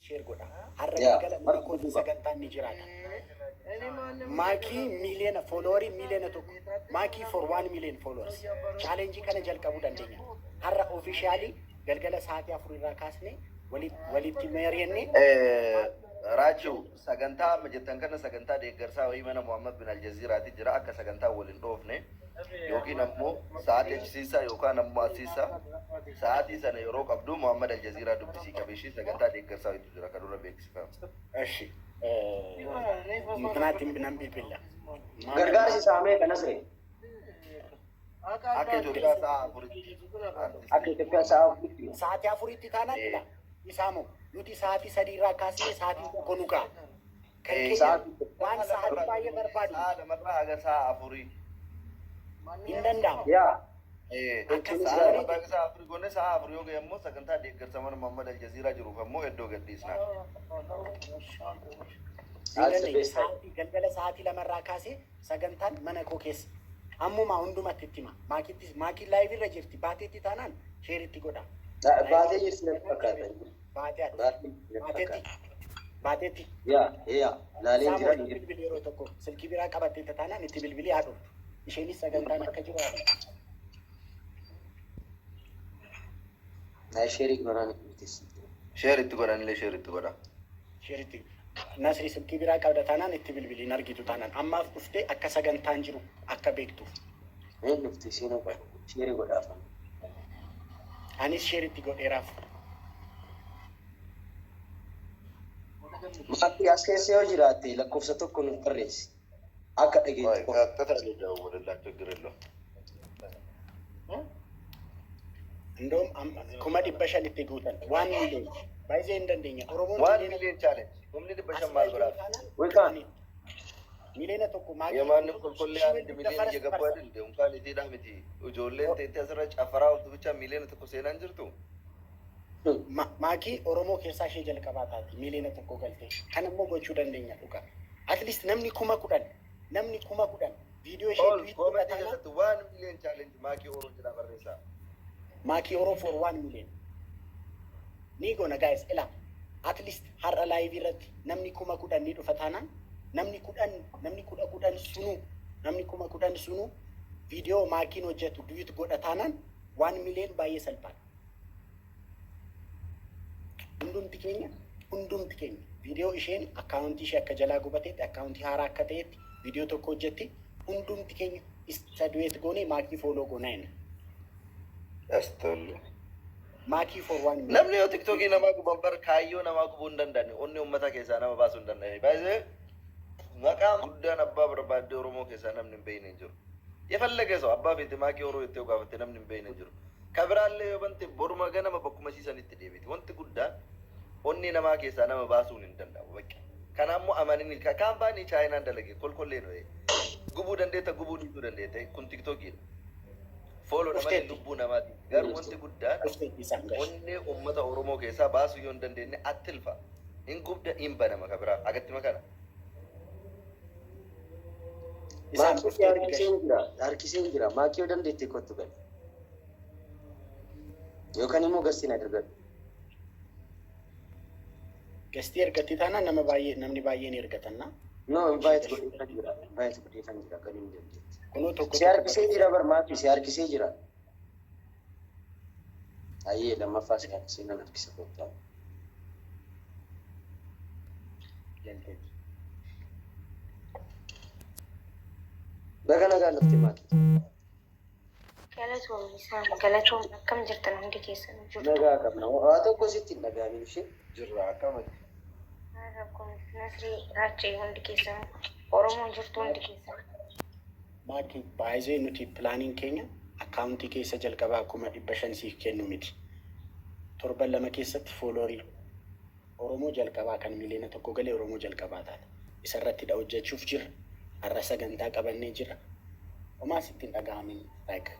Share godha. Har'a Yaa galgala mana marti kootti dhuga. sagantaan ni jiraata. Maakii miiliyoona followerii 1 miiliyoona. Maakii for 1 million followers. Challenge kana jalqabuu dandeenya. Har'a officially galgala sa'aatii 4 irraa kaasnee walitti mari'annee. Raachuu, sagantaa amma jettan kana, sagantaa deeggarsaa wayii mana Muhammad bin Aljaziiraati jira. Akka sagantaa waliin dhoofne yookiin ammoo sa'aatii achisiisaa yookaan ammoo asiisaa, sa'aatii sana yeroo qabdu Muhammad Aljaziiraa dubbisii qabeeshii. Sagantaa deeggarsaa wayiitu jira kan dura beeksifamu. እሺ እንትናatti nan bilbila. Gargaarsi isaa meeqa, Nasree? Akka Itoophiyaa sa'a 4tti. Akka Itoophiyaa sa'a 4tti. Sa'aatii 4tti taanaan ila isaamoo nuti sa'aatii 3 irraa kaasnee sa'aatii 1 nu ga'a. Kan keenya Sa'aatii waan sa'aatii baay'ee barbaadu Sa'a 2rraa haga sa'a 4. Hin danda'amu. Yaa Akkas Sa'a goonee 2rraa haga sa'a 4 goone. Sa'a 4 yoo ga'e immoo sagantaa deeggarsa mana Muhammad Aljaziiraa jiruuf ammoo iddoo gadhiisna. Ni That's the dandeenya. best time. Sa'aatii galgala sa'aatii 2rraa kaasee sagantaan mana koo keessa. Ammuma hundumatti itti hima. Maakittis, maakiin live irra jirti. Baateetti taanaan share itti godha. Baatee jirti natti fakkaata. Baatee haa dhuftu. Baatee jirti natti Baateetti. fakkaata. Baateetti. Yaa laaleen jira. Saamu'eel, bilbili yeroo tokko silkii biraa qabattee taanaan itti bilbilii haa dhuftu. Isheenis sagantaan akka jiru haa dhuftu. Naa share godhaan mitis. Share itti godhanillee, share itti godha. Share itti. Nasri, silkii biraa qabda taanaan itti bilbilii hin argitu taanaan ammaaf dhuftee akka sagantaan jiru akka beektuuf. Hin dhufti seenuu qabu. Share godhaaf. Anis share itti godheeraaf. Maatii as keessa yoo jiraatte lakkoofsa 1 nuuf barreessi. Akka dhageettu qofa. ቀጥታ ልደውልላት፣ ችግር የለውም። እንደውም 500,000 itti guutan, 1 million baay'ee hin dandeenya. Oromoon One miiliyoona million challenge. Humni 500 maal godhaaf? We can. 1 miiliyoona maakii የማንም ኮልኮሌ 1 ሚሊዮን እየገቡ አይደል እንዴ? እንኳን ኢቴዳ miti ijoolleen teettee asirra cafaraa oltu ብቻ 1 miiliyoona seenaan jirtu. Maakii Oromoo keessaa ishee jalqabaa taati 1 miiliyoona galtee. Kan immoo gochuu dandeenya dhugaa. At least namni 10,000, namni 10,000 viidiyoo ishee Ol duet comment godha taanaan keessatti 1 million challenge Maakii Oromoo jedhaa barreessaa. Maakii Oromoo for 1 million. Ni goona guys, ila at least har'a live irratti namni 10,000 ni dhufa taanaan, namni 10, namni 10,000 sunuu, namni 10,000 sunuu viidiyoo maakiin hojjetu duet godha taanaan 1 million baay'ee salphaadha. Hundumti keenya, hundumti keenya viidiyoo isheen akkaawuntii ishee akka jalaa gubateetti, akkaawuntii haaraa akka ta'etti viidiyoo tokko hojjetti, hundumti keenya isa duet goonee maakii follow goonaa jenna. Yaastollu. Maakii for 1 million. Namni yoo TikTokii namaa guban bar kaayyoo namaa gubuu hin danda'ani. Onni uummata keessaa nama baasuu hin danda'ani. Baay'ee maqaa guddaan abbaa barbaaddee Oromoo keessaa namni hin beekne hin jiru. የፈለገ ሰው abbaa feete Maakii Oromoo jettee yoo gaafatte namni hin beekne hin jiru. Kabiraallee yoo bante boruma ganama bakkuma isiisanitti deebiti. Wanti guddaan onni namaa keessaa nama baasuun hin danda'amu. Bakka. Kanaammoo amanini kaampaanii Chaayinaan dalage kolkollee nu gubuu dandeetta, gubuu dhiisuu dandeetta, kun TikTokiidha. Follow dha malee Dhufteetti. lubbuu namaati. Garuu wanti guddaan Dhufteetti isaan gashi. onnee uummata Oromoo keessaa baasuu yoo hin dandeenye attilfa. Hin gubda, hin banama kabiraa. Agatti makana. Isaan Maakii dhufteetti gashi. harkiseen jira. Harkiseen jira. Maakii yoo dandeette kottu gali. Yookaan immoo gastiin argadhu. Guest ergatti taanaan nama baay'ee, namni baay'een ergatanna. No, invite godheefan jira. Invite godheefan jira. Galuu hin dandeetti. Kunoo tokko Si tokko harkisee jira bar, maakii si harkisee jira. Ayyee, lammaffaa si harkisee nan harkisa, kottaa. Galteetti. Baga nagaan dhufte, maakii. Galatoomni isaan galatoomni, akkam jirtan hundi keessan, jirtu? Nagaa qabna. Waa tokko sitti hin dhaga'amin ishee. Jirra, akkamatti. Rakkoon Nasrii, Raachee, hundi keessan, Oromoon jirtu hundi keessan. Maakii, baay'ee nuti planiin keenya akkaawuntii keessa jalqabaa 500,000 siif kennu miti. Torban 2 keessatti followerii Oromoo jalqabaa kan 1 miiliyoona galee Oromoo jalqabaa taata. Isarrattidha hojjechuuf jirra. Har'a sagantaa qabannee jirra. Homaa sitti hin dhaga'amin, like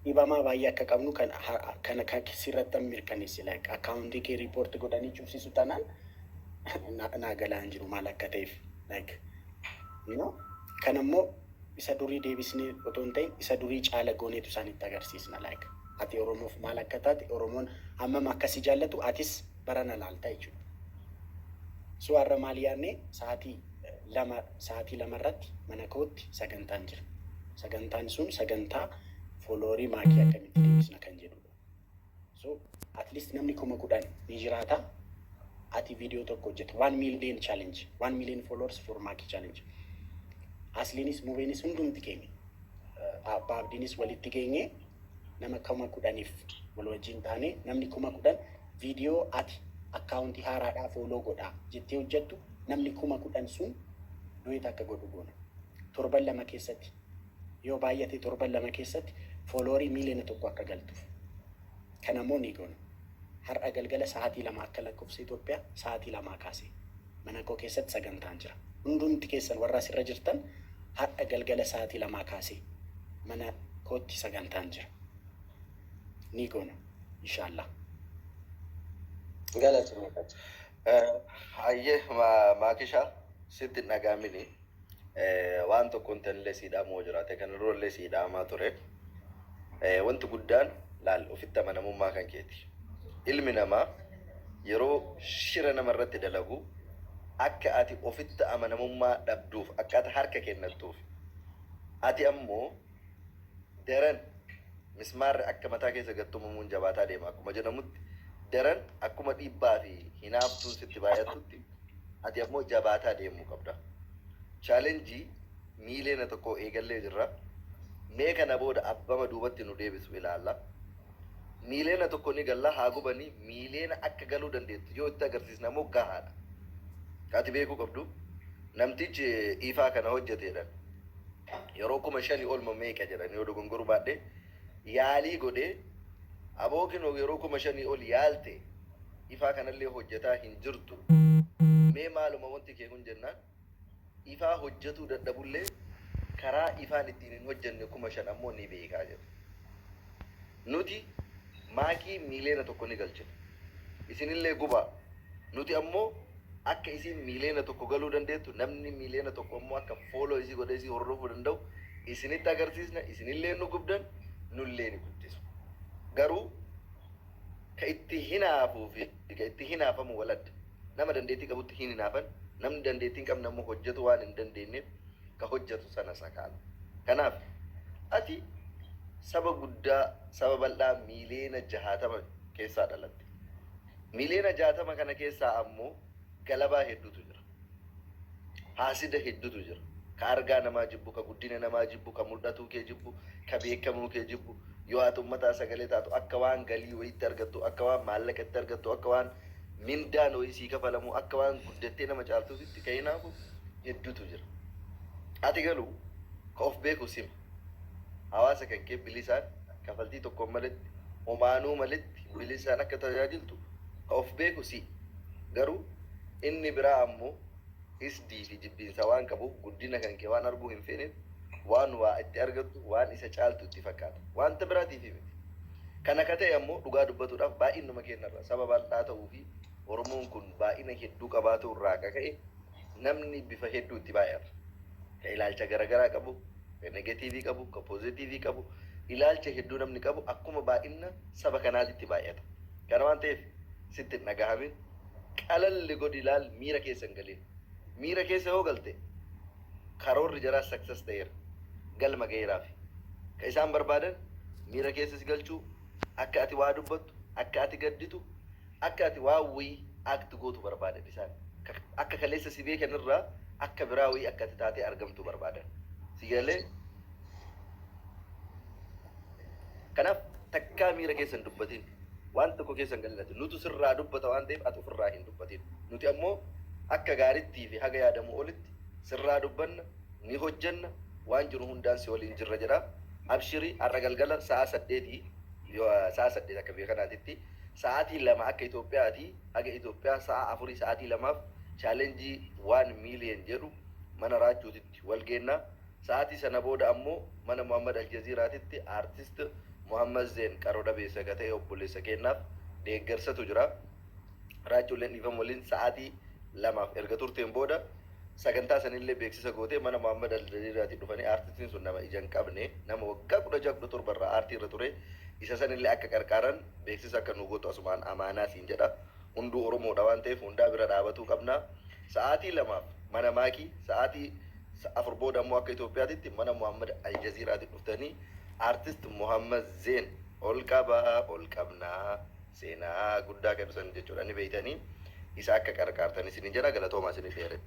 dhibamaa baay'ee akka qabnu kan kana kan sirratti mirkaneessi, like akkaawuntii kee report godhanii cufsisu taanaan naa galaa hin jiru maal akka ta'eef, like kan ammoo isa durii deebisnee otoo hin ta'in isa durii caala gooneetu isaanitti agarsiisna, like Ati Oromoof maal akka taate, Oromoon hammam akkasi jaallatu atis barana laalta jechuudha. So har'a maal yaadne? Sa'aatii 2, sa'aatii 2 irratti mana kootti sagantaan jira. Sagantaan sun sagantaa followerii Maakii akkamitti deebisna kan jedhudha. So at least namni 10,000 ni jiraata. Ati viidiyoo tokko hojjetu. 1 million challenge. 1 million followers for Maakii challenge. Asliinis, Mubeenis, hundumti keenya, Abbaa Abdiinis walitti geenye, nama 10,000f wal wajjin taane, namni 10,000 viidiyoo ati akkaawuntii haaraadhaa follow godhaa jettee hojjettu, namni 10,000 sun duet akka godhu goona. Torban 2 keessatti, yoo baay'ate torban 2 keessatti followerii 1 miiliyoona akka galtuuf. Kanammoo ni goona. Har'a galgala sa'aatii 2, akka lakkoofsa Itoophiyaa sa'aatii 2 kaasee mana koo keessatti sagantaan jira. Hundumti keessan warra asirra jirtan, har'a galgala sa'aatii 2 kaasee mana kootti sagantaan jira. Ni goona. Inshaallah. Galatoomii. Hayyee, Maakishaa, sitti hin dhagaamini. Waan tokko illee sii dhaamoo jiraate, kan irra sii dhaamaa ture. Wanti guddaan laal ofitti amanamummaa kan keeti. Ilmi namaa yeroo shira namarratti dalagu akka ati ofitti amanamummaa dhabduuf, akka ati harka kennattuuf, ati ammoo daran mismaarri akka mataa keessa gattumamuun jabaataa deema akkuma jedhamutti, daran akkuma dhiibbaa fi hinaaftuun sitti baay'attutti ati ammoo jabaataa deemuu qabda. Challenge 1 miiliyoona eegallee jirra. Mee kana booda abbama duubatti nu deebisu ilaalla. 1 miiliyoona ni galla, haa gubanii, miiliyoona akka galuu dandeettu yoo itti agarsiisne ammoo gahaadha. Ati beekuu qabdu, namtichi ifaa kana hojjeteedha. Yeroo 5,000 olma meeqa jedhan, yoo dogongoruu baadhee, yaalii godhee abookinoo yeroo 5,000 ol yaalte ifaa kanallee hojjetaa hin jirtu. Mee maaluma wanti kee kun jennaan, ifaa hojjetuu dadhabullee karaa ifaan ittiin hin hojjenne 5,000 ammoo ni beekaa jedhu. Nuti Maakii 1 miiliyoona ni galchina. Isinillee gubaa. Nuti ammoo akka isin 1 miiliyoona galuu dandeettu, namni 1 miiliyoona ammoo akka follow isii godhee isii hordofuu danda'u isinitti agarsiisna. Isinillee nu gubdan, nullee ni guddisu. Garuu ka itti hinaafuu fi ka itti hinaafamu waladda. Nama dandeettii qabutti hin hinaafan, namni dandeettii hin qabne ammoo hojjetu waan hin dandeenyeef ka hojjetu sana sakaala. Kanaaf ati saba guddaa, saba bal'aa 60 miiliyoona keessaa dhalatte. 60 miiliyoona kana keessaa ammoo galabaa hedduutu jira. Haasida hedduutu jira. Ka argaa namaa jibbu, ka guddina namaa jibbu, ka mul'atuu kee jibbu, ka beekamuu kee jibbu. Yoo ati uummataa sagalee taatu akka waan galii wayiitti argattu, akka waan maallaqa itti argattu, akka waan mindaan wayii sii kafalamu, akka waan guddattee nama caaltuutti ka hinaafu hedduutu jira. Ati garuu ka of beeku sima. Hawaasa kan kee bilisaan, kafaltii tokkoon maletti, homaanuu maletti bilisaan akka tajaajiltu ka of beeku si. Garuu inni biraa ammoo hisdii fi jibbiinsa waan qabuuf, guddina kan kee waan arguu hin feeneef, waan waa itti argattu, waan isa caaltu itti fakkaata. Wanta biraatiif miti. Kana ka ta'e ammoo dhugaa dubbatuudhaaf baay'inuma keenyarra saba bal'aa ta'uu fi Oromoon kun baay'ina hedduu qabaatu irraa akka ka'e namni bifa hedduu itti baay'ata. Ka ilaalcha garaagaraa qabu, ka negative qabu, ka positive qabu, ilaalcha hedduu namni qabu akkuma baay'ina saba kanaatitti baay'ata. Kana waan ta'eef sitti hin dhagahamin, qalalli godhi ilaal, miira keessa hin galin. Miira keessa yoo galte karoorri jaraa success ta'eera. Galma ga'eeraafi. Ka isaan barbaadan miira keessa si galchuu, akka ati waa dubbattu, akka ati gadditu, akka ati waa wayii act gootu barbaadan isaan. Akka kaleessa si beekan irraa akka biraa wayii akka ati taatee argamtu barbaadan. Si galee? Kanaaf takkaa miira keessa hin dubbatin. Waan tokko keessa hin galin. Nutu sirraa dubbata waan ta'eef ati ofirraa hin dubbatin. Nuti ammoo akka gaarittii fi haga yaadamu olitti sirraa dubbanna, ni hojjenna, waan jiru hundaan si waliin jirra jedha. Abshirii, har'a galgala sa'a 8, sa'a 8 akka biyya kanaatitti, sa'aatii 2 akka Itoophiyaati, haga Itoophiyaa sa'a 4, sa'aatii 2f challenge 1 million jedhu mana Raachuutitti wal geenna. Sa'aatii sana booda ammoo mana Muhammad Aljaziiraatitti aartist Muhammad Zeen qaroo dhabeessa ka ta'e obboleessa keennaaf deeggarsatu jira. Raachuuleen dhiifama waliin sa'aatii 2f erga turteen booda sagantaa sanillee beeksisa gootee mana Muhammad Aljaziiraatii dhufanii, aartistiin sun nama ija hin qabne, nama waggaa 16, 17 irraa aartii irra ture. Isa sanillee akka qarqaaran beeksisa akka nu gootu asumaan amaanaa siin jedha. Hunduu Oromoodha waan ta'eef hundaa bira dhaabatuu qabna. Sa'aatii 2f mana Maakii, sa'aatii 4 booda ammoo akka Itoophiyaatitti mana Muhammad Aljaziiraatti dhuftanii Artist Muhammad Zeen ol qabaa ol qabnaa seenaa guddaa kennu san jechuudha ni beeytanii isa akka qarqaartan isinin jedha. Galatoomaa, isinii dheere.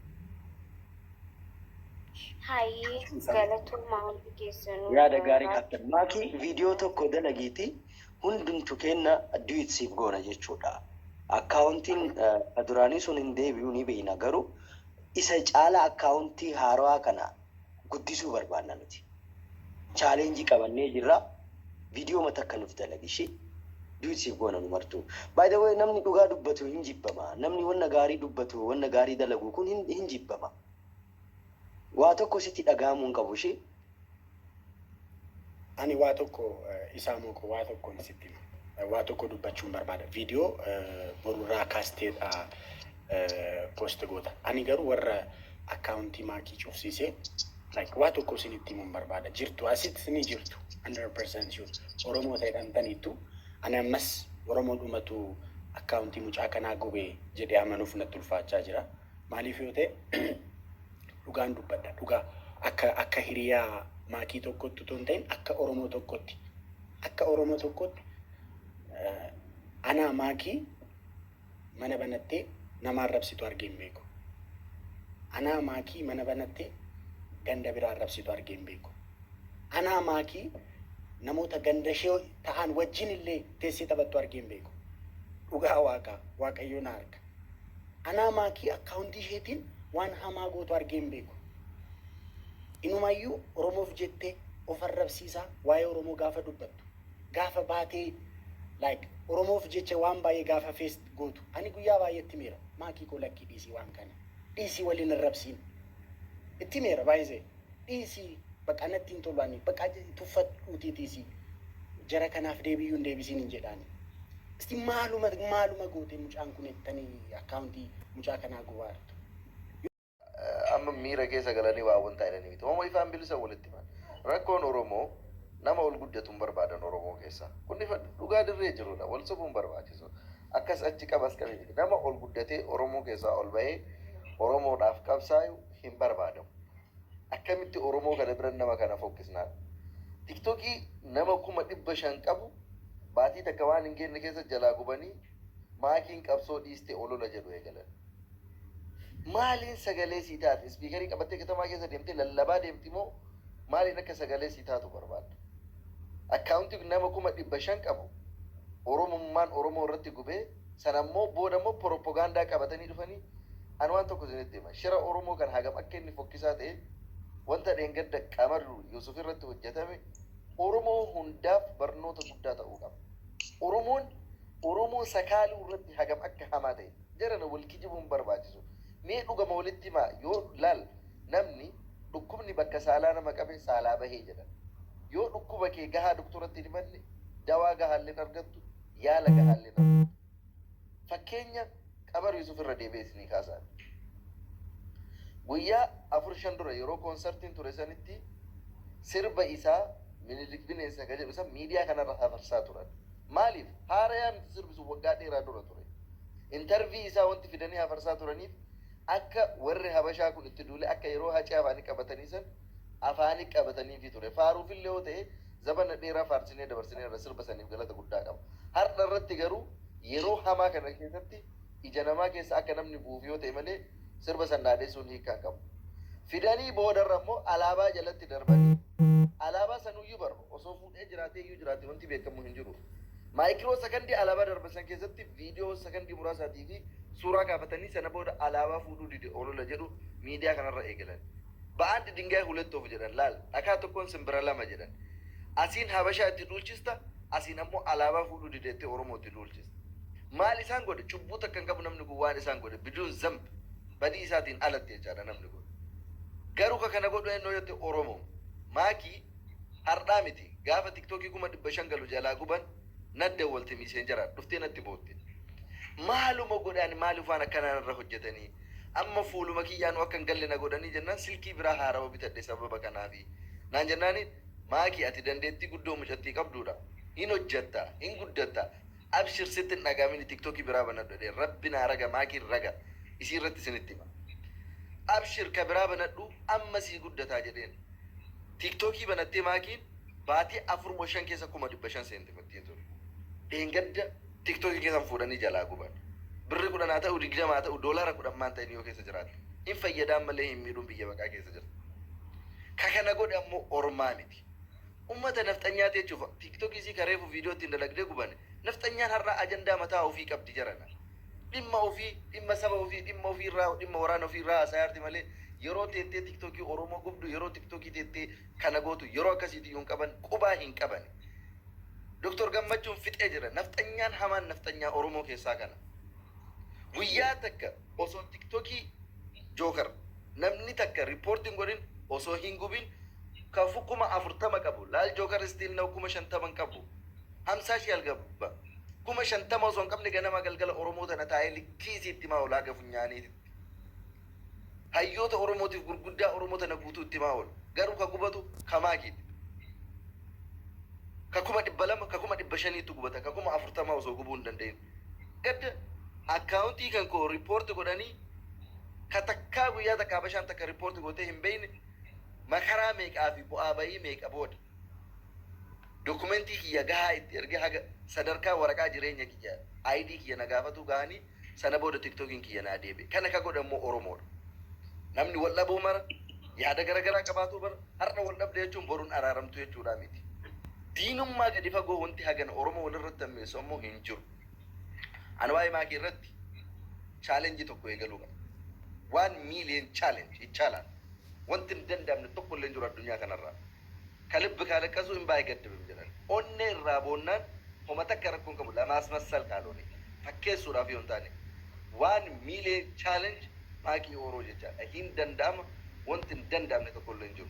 Hayyee, galatoomaa hundi keessanuu. Yaada gaarii kaaftan. Maakii, viidiyoo tokko dalagiiti hundumtu kenna duet siif goona jechuudha. Akkaawuntiin duraanii sun hin deebi'u ni beekna, garuu isa caala akkaawuntii haarawaa kana guddisuu barbaanna nuti. Challenge qabannee jirra. Viidiyoo mata akka nuuf dalagi ishee. Duet siif goona nu martuu. By the way, namni dhugaa dubbatu hin jibbama. Namni wanna gaarii dubbatu, wanna gaarii dalagu kun hin jibbama. Waa tokko sitti dhaga'amuu hin qabu ishee. Ani waa tokko isaa moko waa tokkoon sitti hima. Waa tokko dubbachuun barbaada. Viidiyoo borurraa kaasteedha post goota. Ani garuu warra akkaawuntii Maakii cufsiisee like waa tokko isinitti himuun barbaada. Jirtu, asitti ni jirtu. 100% sure. Oromoo ta'edhamtaniittu. Ani ammas Oromoo dhumatu akkaawuntii mucaa kanaa gubee jedhee amanuuf natti ulfaachaa jira. Maaliif yoo ta'e, dhugaan dubbadha. Dhugaa akka hiriyaa Maakii tokkotti otoo hin ta'in akka Oromoo tokkotti. Akka Oromoo tokkotti anaa Maakii mana banattee nama arrabsitu argee hin beeku. Anaa Maakii mana banattee ganda biraa arrabsitu argee hin beeku. Anaa Maakii namoota ganda ishee ta'an wajjin illee teessee taphattu argee hin beeku. Dhugaa Waaqaa, Waaqayyo na arga. Anaa Maakii akkaawuntii isheetiin waan hamaa gootu argee hin beeku. Inumayyuu Oromoof jettee of arrabsiisaa waa'ee Oromoo gaafa dubbattu, gaafa baatee like Oromoof jecha waan baay'ee gaafa face gootu, ani guyyaa baay'eetti miira. "Maakii koo, lakkii, dhiisii, waan kana dhiisii, waliin arrabsiin." Itti miira baay'isee. "Dhiisii, baqa, natti hin tolu, ani baqa tuffadhuutii dhiisii. Jara kanaaf deebiyyuu hin deebisiin" hin jedhaani. Isti maaluma maaluma gootee mucaan kun jettanii akkaawuntii mucaa kanaa gubaa jirtu? Amma miira keessa galanii waa wanta jedhanii miti. Homo ifaan bilisa walitti himan. Rakkoon Oromoo nama ol guddatu hin barbaadan Oromoo keessa. Kun ifa dhugaa dirree jirudha. Wal sobuun barbaachisu. Akkas achi qabas qabe miti. Nama ol guddatee Oromoo keessaa ol bahee Oromoodhaaf qabsaayu hin barbaadamu. Akkamitti Oromoo kana bira nama kana fokkisnaan? Tiktookii nama 500,000 qabu baatii takka waan hin geenye keessa jalaa gubanii "Maakiin qabsoo dhiiste" olola jedhu eegalan. Maaliin sagalee sii taate? Speaker qabattee katamaa keessa deemtee lallabaa deemti moo maaliin akka sagalee sii taatu barbaadda? Akkaawuntii nama 500,000 qabu Oromummaan Oromoo irratti gubee sanammoo booda immoo propagaandaa qabatanii dhufanii. Ani waan tokko isinitti hima. Shira Oromoo kan hagam akka inni fokkisaa ta'e, wanta dheengadda Qamarru Yusuf irratti hojjetame Oromoo hundaaf barnoota guddaa ta'uu qaba. Oromoon Oromoo sakaaluu irratti hagam akka hamaa ta'e jarana wal kijibuun barbaachisu. Mee dhugama walitti himaa yoo laal, namni dhukkubni bakka saalaa nama qabe saalaa bahee jedhan. Yoo dhukkuba kee gahaa doktoratti hin himanne, dawaa gahaallee hin argattu, yaala gahaallee hin argattu. Fakkeenya Qamar Yusuf irra deebi'ee isinii kaasaa. Guyyaa 4-5 dura yeroo koonsartiin ture sanitti sirba isaa "Minilik bineensa" ka jedhu san miidiyaa kanarra hafarsaa turan. Maaliif? Haarayaa miti, sirbi sun waggaa dheeraa dura ture. Interview isaa wanti fidanii hafarsaa turaniif akka warri Habashaa kun itti duule, akka yeroo Hacee afaanii qabatanii san afaanii qabataniifi ture. Faaruufillee yoo ta'e zabana dheeraa faarsinee dabarsinee irra sirba saniif galata guddaa qaba. Har'a irratti garuu yeroo hamaa kana keessatti ija namaa keessa akka namni bu'uuf yoo ta'e malee sirba san dhaadheessuun hiikkaa hin qabu. Fidanii boodarra immoo alaabaa jalatti darbanii, alaabaa sanuyyuu bar osoo fuudhee jiraatee iyyuu jiraate wanti beekamu hin jiru. Micro second alaabaa darban san keessatti viidiyoo sakandii muraasaatii fi suuraa kaafatanii sana booda alaabaa fuudhuu dide olola jedhu miidiyaa kanarra eegalan. በአንድ ድንጋይ ሁለት ወፍ jedhan. Laal, dhakaa tokkoon simbira lama jedhan. Asiin Habashaa itti duulchista, asiin ammoo alaabaa fuudhuu dideettee Oromoo itti duulchista. Maal isaan godhe? Cubbuu takka hin qabu namni kun. Waan isaan godhe بدون ذنب, badii isaatiin alatti jechaadha namni kun. Garuu ka kana godhu eenyu jette, Oromoo. Maakii har'aa miti, gaafa Tiktookii 500,000 galu jalaa guban nadda walti Messenger dhuftee natti bootte. Maaluma godhaan, maaliif waan akkanaan irra hojjetanii? Amma fuuluma kiyyaanu akka hin galle na godhanii jennaan, silkii biraa haarawa bitadhe sababa kanaafi. Naan jennaani, "Maakii, ati dandeettii guddoo mucattii qabduudha. Hin hojjetta, hin guddatta. Abshir, sitti hin dhagaamini, TikTokii biraa banadhu jedhee. Rabbi naa raga, Maakiin raga. Isii irratti isinitti hima. Abshir, ka biraa banadhu, amma sii guddataa jedheen. TikTokii banattee Maakiin baatii 4 moo 5 keessa 500,000 seente mattiin sun. Dheengadda TikTokii keessan fuudhanii jalaa guban. Birri 10 haa ta'u, 20 haa ta'u, $10 maan ta'in yoo keessa jiraatte. Hin fayyadaan malee hin miidhuun biyya baqaa keessa jirti. Ka kana godhe ammoo ormaa miti. Ummata nafxanyaati jechuuf TikTokii isii kareefu viidiyoo ittiin dalagdee gubane. Nafxanyaan har'a ajandaa mataa ofii qabdi jarana. Dhimma ofii, dhimma saba ofii, dhimma ofii irraa, dhimma waraana ofii irraa haasayaarti malee yeroo teettee TikTokii Oromoo gubdu, yeroo TikTokii teettee kana gootu, yeroo akkasiitii hin qaban, qubaa hin qaban. Doktor Gammachuun fixee jira. Nafxanyaan hamaan nafxanyaa Oromoo keessaa kana. Guyyaa takka osoo TikTokii Jookar namni takka reportiin godhin osoo hin gubin kafu 40,000 qabu. Laal, Jookar still now 50,000 hin qabu. Hamsaa shii algabba. 50,000 osoo hin qabne ganama galgala Oromoo tana taa'ee likkii isiitti himaa oolaa haga funyaaniititti. Hayyoota Oromootiif gurguddaa Oromoo tana guutuu itti himaa oola. Garuu ka gubatu ka Maakiiti. Ka 200,000, ka 500,000tu gubata. Ka 40,000 osoo gubuu hin danda'in. Gadda accountii kan koo report godhanii, ka takkaa guyyaa takka Habashaan takka report gootee hin beekne, makaraa meeqaa fi bu'aa bayii meeqa booda documentii kiyya gahaa itti ergee, haga sadarkaa waraqaa jireenya kiyya, ID kiyya na gaafatu gahanii, sana booda TikTokiin kiyya naa deebi'e. Kana ka godhe immoo Oromoodha. Namni wal dhabuu mara, yaada garagaraa qabaatuu bara, har'a wal dhabde jechuun boruun araaramtu jechuudha miti. Diinummaa gadi fagoo wanti hagana Oromoo walirratti hammeessu ammoo hin jiru. Ani waa'ee Maakii irratti challenge tokko eegaluu qaba. 1 million challenge ይቻላል. Wanti hin danda'amne tokko illee hin jiru addunyaa kanarraa. ከልብ ካለቀሱ እንባ አይገድብም jedhan. Onnee irraa boonnaan homa takka rakkoon qabu ለማስመሰል ካልሆነ, fakkeessuudhaaf yoo hin taane, 1 million challenge Maakii Ooroo jechaadha. Hin danda'ama, wanti hin danda'amne tokko illee hin jiru.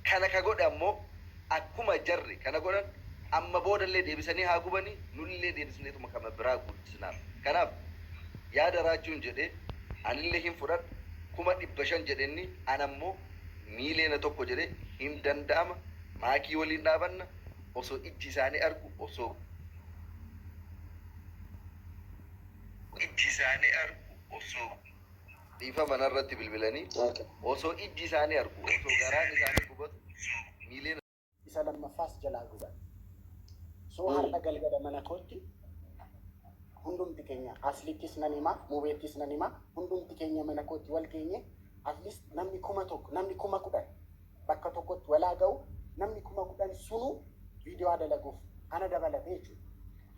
Kana ka godhe ammoo akkuma jarri kana godhan amma boodallee deebisanii haa gubanii, nullee deebisneetuma kama biraa guddisnaaf. Kanaaf yaada raachuun jedhee anillee hin fudhadhu, 500,000 jedhenni, an ammoo 1 million jedhee. Hin danda'ama. Maakii waliin dhaabanna osoo ijji isaanii argu, osoo ijji isaanii argu, osoo dhiifa manarratti bilbilanii, osoo ijji isaanii argu, osoo garaan isaanii gubatu miiliyoona Isa lammaffaas jalaa guban. So har'a galgala mana kootti hundumti keenya, Aslittis nan himaa, Mubeettis nan himaa, hundumti keenya mana kootti wal geenye, at least namni 1,000, namni 10,000 bakka tokkotti walaa ga'u, namni 10,000 sunuu viidiyoo dalaguuf ana dabalatee jechuudha.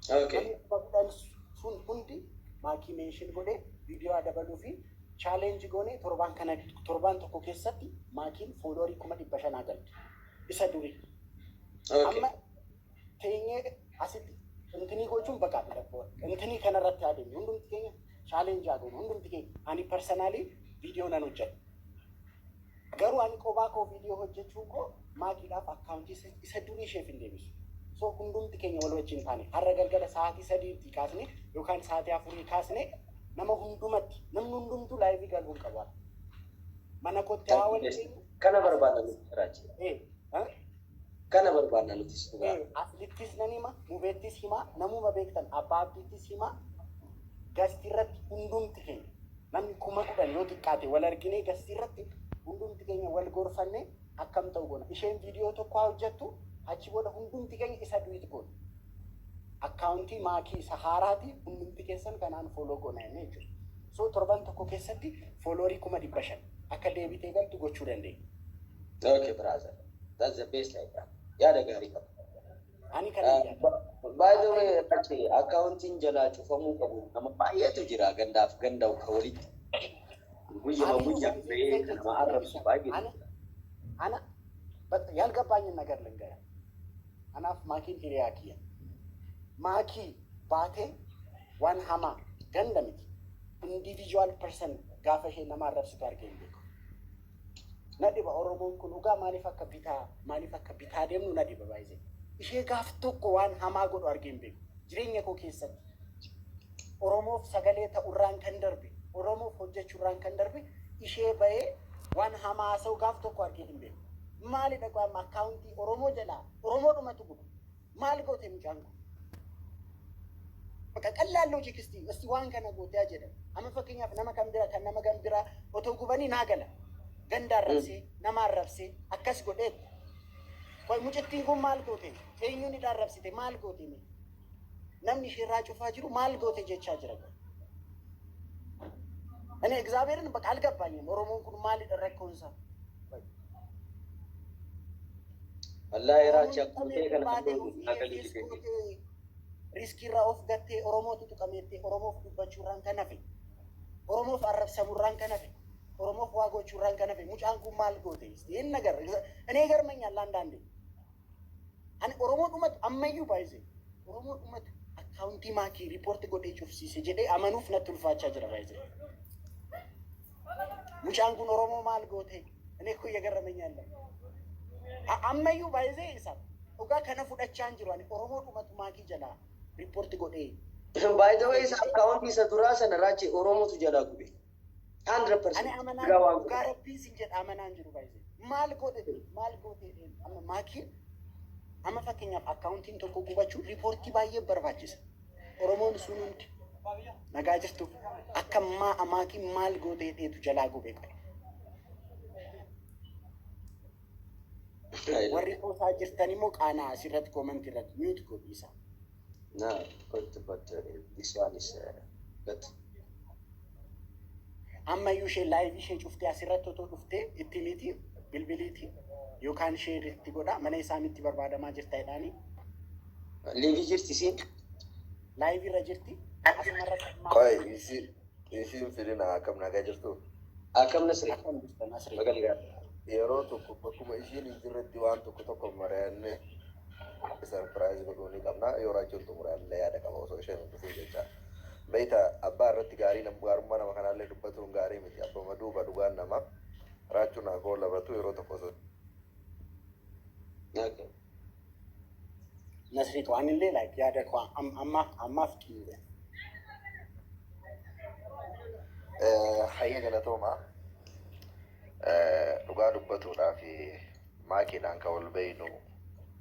Namni 10,000 sun hundi Maakii mention godhee viidiyoo dabaluu fi challenge goonee torbaan kana, torbaan tokko keessatti Maakiin followerii 500,000 galtu. Isa durii. Amma teenyee asitti intinii gochuun bakka intinii kanarratti adeemne, hundumti keenya challenge haa goonu, hundumti keenya. Ani personally viidiyoo nan hojjedha. Garuu ani kophaa koo viidiyoo hojjechuun koo Maakiidhaaf accountii isa durii isheef hin deebisu. So hundumti keenya wal wajjin taane har'a galgala sa'aatii 3tti kaasne yookaan sa'aatii 4 kaasne nama hundumatti, namni hundumtuu live galuu hin qabu. Mana kootti haa wal geenyu. Kana barbaadna nuti, Raachi. Kana barbaadna nutis dhugaa. Aslittis nan hima, Mubeettis hima, namuma beektan Abbaa Abdiittis hima, guestii irratti hundumti keenya namni 10,000 yoo xiqqaate wal arginee, guestii irratti hundumti keenya wal gorfannee akkam ta'u goona. Isheen viidiyoo tokko haa hojjettu, achi booda hundumti keenya isa duet goona. Accountii Maakii isa haaraati hundumti keessan kanaan follow goona jennee jechuudha. So torban tokko keessatti followerii 500,000 akka deebitee galtu gochuu dandeenya. Okay, brother. That's the best idea. Yaada gaarii qaba. Ani kana yaada. By the way, Rachi, accountiin jalaa cufamuu qabu nama baay'eetu jira, gandaaf ganda ka walitti. Guyyama guyyaan ba'ee kan nama arrabsu baay'eetu Ana jira. ana ያልገባኝን ነገር ልንገርህ። Anaaf Maakiin hiriyaa kiyya. Maakii baatee waan hamaa ganda miti. Individual person gaafa ishee nama arrabsitu argee hin beeku. Na dhiba, Oromoon kun dhugaa maaliif akka bitaa deemnu na dhiba baay'ee. Ishee gaaf tokko waan hamaa godhu argee hin beeku. Jireenya koo keessatti. Oromoof sagalee ta'urraan kan darbe, Oromoof hojjechuurraan kan darbe, ishee bahee waan hamaa haasa'u gaaf tokko argee hin beeku. Maalidha qaama accountii Oromoo jalaa Oromoodhumatu guba. Maal goote mucaan kun? Bakka ቀላል logic እስቲ waan kana gootee jedhan. Amma fakkeenyaaf nama kan bira kan nama kan biraa otoo gubanii naa gala. Ganda arrabsee, nama arrabsee akkas godhee. Qoy, mucattiin kun maal goote? Eenyuun hidha arrabsite? Maal goote mee? Namni isheerraa cufaa jiru maal goote jechaa jira. እኔ እግዚአብሔርን በቃ አልገባኝም። Oromoon kun maalidha rakkoon isaa? Wallaahi Raachi, akkuma ta'e kana kan Risk irraa of gattee Oromootu tuqameettee Oromoof dubbachuurraan kan hafe, Oromoof arrabsamuurraan kan hafe, Oromoof waa gochuurraan kan hafe, mucaan kun maal goote? ይህን ነገር እኔ ይገርመኛል አንዳንዴ። Ani Oromoo dhumatu ammayyuu baay'isee Oromoo dhumatu akkaawuntii Maakii report godhee cufsiise jedhee amanuuf natti ulfaachaa jira baay'isee. Mucaan kun Oromoo maal goote? እኔ እኮ እየገረመኝ ያለ ammayyuu baay'isee isa dhugaa kana fudhachaa hin jiru. Ani Oromoo dhumatu Maakii jalaa report godhee. By the way, isa akkaawuntii isa duraa sana, Raachi, Oromootu jalaa gube. 100%. Ani amanaa Dhugaa waan dhugaa rabbii sin jedha, amanaan jiru baay'isee. Maal godhe, maal goote? Amma Maakiin, amma fakkeenyaaf akkaawuntiin tokko gubachuu riipoortii baay'ee barbaachisa. Oromoon sun hundi nagaa jirtu akka Maakiin maal gootee dheetu jalaa gube qabe. Warri qoosaa jirtan immoo qaanaa asirratti comment irratti mute godhiisa. No, but this one is good. Ammayyuu ishee live ishee cuftee asirratti otoo dhuftee itti miti bilbiliiti yookaan ishee itti godha mana isaanitti barbaadamaa jirta jedhaanii. Live jirti isiin. Live irra jirti. Asumarratti Qoy, isiin fidina. Akkam, nagaa jirtu? Akkam, Nasri? Akkam jirtan, Nasri? Baga gaariidha. Yeroo tokko bakkuma ishiin hin jirretti waan tokko tokko mari'annee surprise godhuu ni qabna. Yoo Raachuun xumuraallee yaada qaba osoo isheen hin dhufin jecha. Beeyta, abbaa irratti gaarii nam gaarummaa nama kanaallee dubbatuun gaarii miti. Abbama duuba dhugaan nama Raachuun haa labatu yeroo tokko osoo. Okay. Nasriitu anillee like yaada koo ammaaf ammaaf xumure. Hayya, galatooma. Dhugaa dubbatuudhaa fi Maakiidhaan kan wal beeynu